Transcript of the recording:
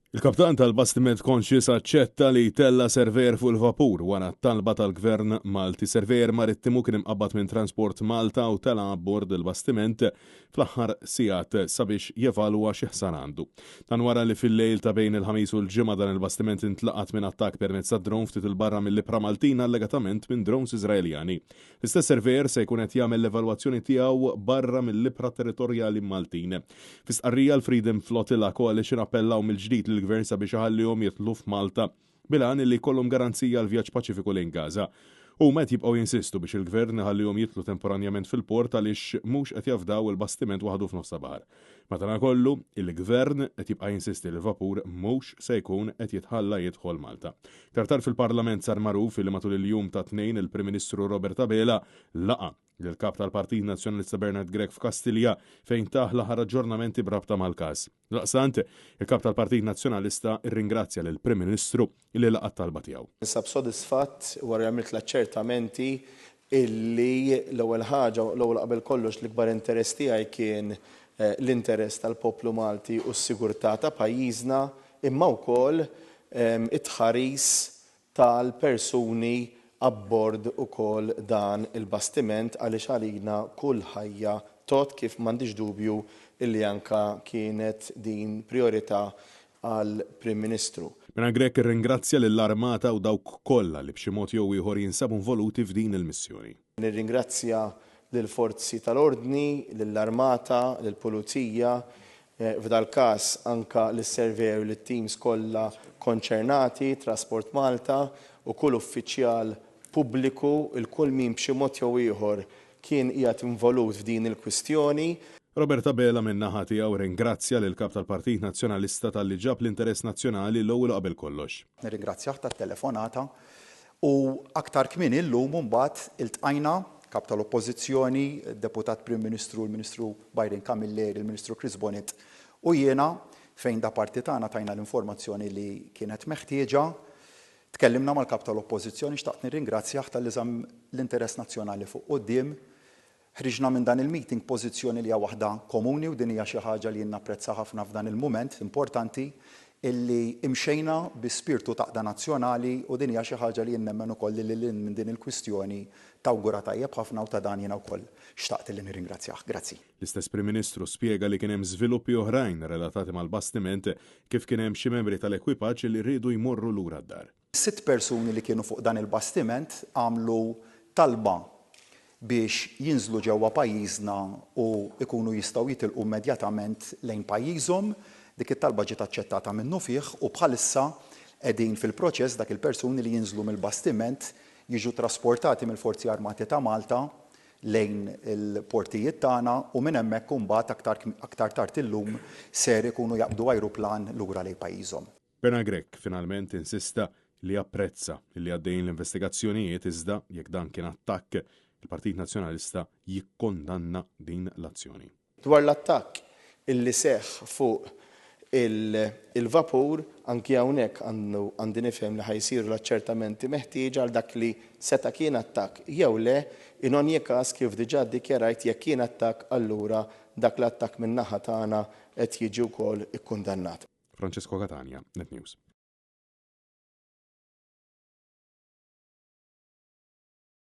Il-kaptan tal-bastiment Conscious aċċetta li jtella' surveyor fuq il-vapur wara t-talba tal-Gvern Malti. Surveyor marittimu kien imqabbad minn Transport Malta u tela' abbord il-bastiment fl-aħħar sigħat sabiex jevalwa xi ħsara għandu. Dan wara li fil-lejl ta' bejn il-Ħamis u l-Ġimgħa dan il-bastiment intlaqat minn attakk permezz ta' drone ftit 'il barra mill-ibħra Maltin allegatament minn drones Iżraeljani. L-istess surveyor se jkun qed jagħmel l-evalwazzjoni tiegħu barra mill-ibħra territorjali Maltin. Fi stqarrija l-Freedom Flotilla Coalition appellaw mill-ġdid lill-Gvern sabiex iħallihom jidħlu f'Malta bil-għan li jkollhom garanzija għal vjaġġ paċifiku lejn Gaza. Huma qed jibqgħu jinsistu biex il-Gvern iħallihom jidħlu temporanjament fil-port għaliex mhux qed jafdaw il-bastiment waħdu f'nofs ta' baħar. Madanakollu, il-Gvern qed jibqa' jinsisti li l-vapur mhux se jkun qed jitħalla jidħol Malta. Iktar tard fil-Parlament sar magħruf li matul il-jum tat-Tnejn il-Prim Ministru Robert Abela laqa' lill-Kap tal-Partit Nazzjonalista Bernard Grech f'Kastilja fejn tah l-aħħar aġġornamenti b'rabta mal-każ. Daqstant, il-Kap tal-Partit Nazzjonalista rringrazzja lill-Prim Ministru li laqa' t-talba tiegħu. Ninsab sodisfatt wara li għamilt l-aċċertamenti illi l-ewwel ħaġa, l-ewwel u qabel kollox l-ikbar interess tiegħi kien l-interess tal-poplu Malti u s-sigurtà ta' pajjiżna imma wkoll it-tħaris tal-persuni abbord ukoll dan il-bastiment għaliex għalina kull ħajja tgħodd kif m'għandix dubju illi anke kienet din prijorità għall-Prim Ministru. Bernard Grech irringrazzja lill-Armata u dawk kollha li b'xi mod jew ieħor jinsabu involuti f'din il-missjoni. Nirringrazzja lill-forzi tal-ordni, lill-Armata, lill-Pulizija, f'dal-każ anke lis-surveyor u lit-teams kollha konċernati, Trasport Malta u kull uffiċjal pubbliku, 'il kull min b'xi mod jew ieħor kien qiegħed involut f'din il-kwistjoni. Robert Abela minn naħa tiegħu rringrazzja lill-Kap tal-Partit Nazzjonalista talli ġab l-interess nazzjonali l-ewwel u qabel kollox. Nirringrazzjah tat-telefonata u aktar kmieni llum imbagħad iltqajna, Kap tal-Oppożizzjoni, Deputat Prim Ministru, il-Ministru Byron Camilleri, il-Ministru Chris Bonett u jiena, fejn da parti tagħna tajna l-informazzjoni li kienet meħtieġa. Tkellimna mal-Kap tal-Oppożizzjoni, xtaqt nirringrazzjah talli żamm l-interess nazzjonali fuq quddiem. Ħriġna minn dan il-meeting b'pożizzjoni li hija waħda komuni u din hija xi ħaġa li jien napprezza ħafna f'dan il-mument importanti illi imxejna bi spirtu t'għaqda nazzjonali u din hija xi ħaġa li jien nemmen ukoll li lil hinn minn din il-kwistjoni tawgura tajjeb ħafna u ta' dan jiena wkoll xtaqt illi nirringrazzjah. Grazzi. L-istess Prim Ministru spjega li kien hemm żviluppi oħrajn relatati mal-bastiment kif kien hemm xi membri tal-ekwipaġġ li riedu jmorru lura d-dar. Sitt persuni li kienu fuq dan il-bastiment għamlu talba biex jinżlu ġewwa pajjiżna u jkunu jistgħu jitilqu immedjatament lejn pajjiżhom. Dik it-talba ġiet aċċettata minnufih u bħalissa qegħdin fil-proċess dak il-persuni li jinżlu mill-bastiment jiġu trasportati mill-Forzi Armati ta' Malta lejn il-portijiet tagħna u minn hemmhekk imbagħad aktar aktar tard illum ser ikunu jaqbdu ajruplan lura lejn pajjiżhom. Bernard Grech finalment insista li japprezza li għaddejjin l-investigazzjonijiet iżda jekk dan kien attakk, il-Partit Nazzjonalista jikkondanna din l-azzjoni. Dwar l-attakk illi seħħ fuq il-vapur, anki hawnhekk għandi nifhem li ħa jsiru l-aċċertamenti meħtieġa għal dak li seta' kien attakk jew le, in ogni każ kif diġà ddikjarajt jekk kien attakk allura dak l-attakk min-naħa tagħna qed jiġi wkoll ikkundannat. Francesco Catania, Net News.